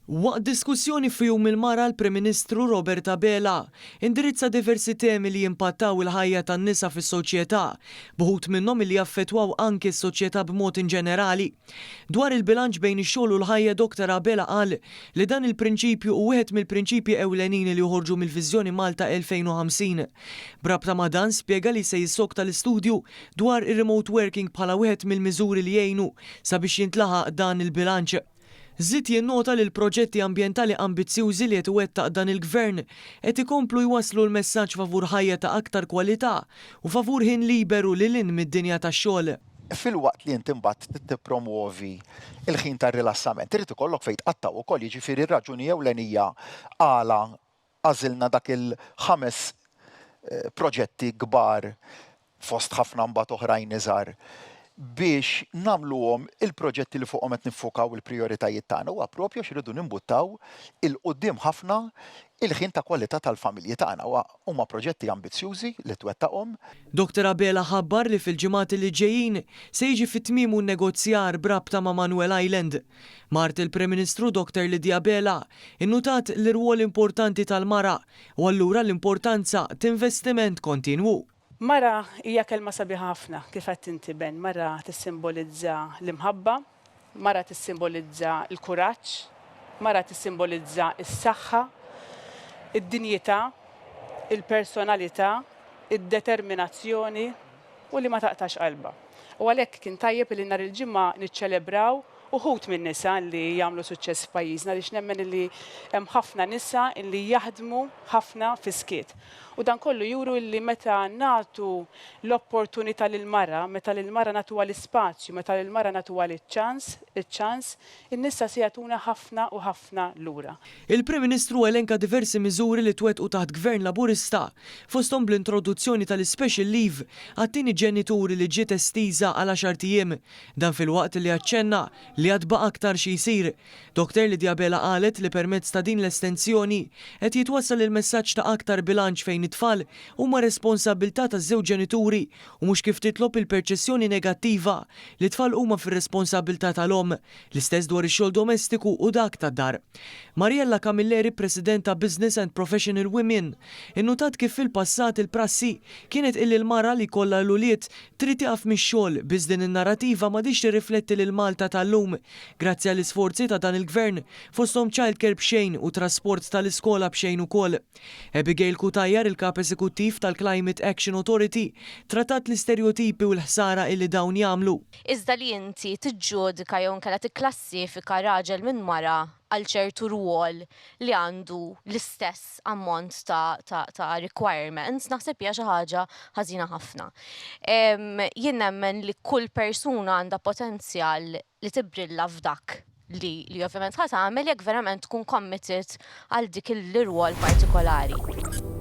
Waqt diskussjoni f'Jum il-Mara l-Prim Ministru Robert Abela indirizza diversi temi li jimpattaw il-ħajja tan-nisa fis-soċjetà, b'uħud minnhom illi jaffettwaw anki s-soċjetà b'mod inġenerali. Dwar il-bilanċ bejn ix-xogħol u l-ħajja Dr Abela qal li dan il-prinċipju hu wieħed mill-prinċipji ewlenin li joħorġu mill-Viżjoni Malta 2050. B'rabta ma' dan spjega li se jissokta l-istudju dwar ir-remote working bħala wieħed mill-miżuri li jgħinu sabiex jintlaħaq dan il-bilanċ. Żied jinnota li l-proġetti ambjentali ambizzjużi li qed iwettaq dan il-Gvern qed ikomplu jwasslu l-messaġġ favur ħajja ta' aktar kwalità u favur ħin liberu lil hinn mid-dinja tax-xogħol. Filwaqt li inti mbagħad trid tippromwovi l-ħin tar-rilassament, irid ikollok fejn tqattgħu wkoll, jiġifieri r-raġuni ewlenija għala għażilna dak il-ħames proġetti kbar fost ħafna mbagħad oħrajn iżgħar biex nagħmluhom il-proġetti li fuqhom qed niffukaw il-prijoritajiet tagħna huwa proprju għax irridu nimbuttaw 'il quddiem ħafna il-ħin ta' kwalità tal-familji tagħna. Huma proġetti ambizzjużi li twettaqhom. Dottor Abela ħabbar li fil-ġimgħat li ġejjin se jiġi fi tmiemu n-negozjar b'rabta ma' Manuel Island. Mart il-Prim Ministru Dottor Lydia Abela innutat l-irwol importanti tal-mara u allura l-importanza t'investiment kontinwu. Mara hija kelma sabiħa ħafna, kif għedt inti Ben, mara tissimbolizza l-imħabba, mara tissimbolizza l-kuraġġ, mara tissimbolizza s-saħħa, id-dinjità, il-personalità, id-determinazzjoni u li ma taqtax qalbha. U għalhekk kien tajjeb li nhar il-Ġimgħa niċċelebraw uħud min-nisa li jagħmlu suċċess f'pajjiżna għaliex nemmen li hemm ħafna nisa li jaħdmu ħafna fis-skiet. U dan kollu juru li meta nagħtu l-opportunità lill-mara, meta lill-mara nagħtuha l-ispazju, meta lill-mara nagħtuha l-ċans, iċ-ċans, in-nisa se jagħtuna ħafna u ħafna lura. Il-Prim Ministru elenka diversi miżuri li twettqu taħt Gvern Laburista, fosthom bl-introduzzjoni tal-ispecial leave għat-tieni ġenituri li ġiet estiża għal għaxart ijiem. Dan filwaqt li aċċenna li għad baqa' aktar xi jsir. Dr Lydia Abela qalet li permezz ta' din l-estensjoni qed jitwassal il-messaġġ ta' aktar bilanċ fejn it-tfal huma responsabbiltà taż-żewġ ġenituri u mhux kif titlob il-perċessjoni negattiva li t-tfal huma fir-responsabbiltà tal-omm. L-istess dwar ix-xogħol domestiku u dak tad-dar. Mariella Camilleri, President ta' Business and Professional Women, innutat kif fil-passat il-prassi kienet illi l-mara li jkollha l-ulied trid tieqaf mix-xogħol biss din in-narrativa m'għadhiex tirrifletti lil Malta tal-lum grazzi għall-isforzi ta' dan il-Gvern fosthom childcare b'xejn u trasport tal-iskola b'xejn ukoll. Abigail Cutajar, il-Kap Eżekuttiv tal-Climate Action Authority, trattat l-isterjotipi u l-ħsara illi dawn jagħmlu. Iżda li inti tiġġudika jew inkella tikklassifika raġel minn mara għal ċertu rwol li għandu l-istess ammont ta' ta' ta' requirements, naħseb hija xi ħaġa ħażina ħafna. Jien nemmen li kull persuna għandha potenzjal li tibbrilla f'dak li li ovvjament ħa tagħmel jekk verament tkun committed għal dik l-irwol partikolari.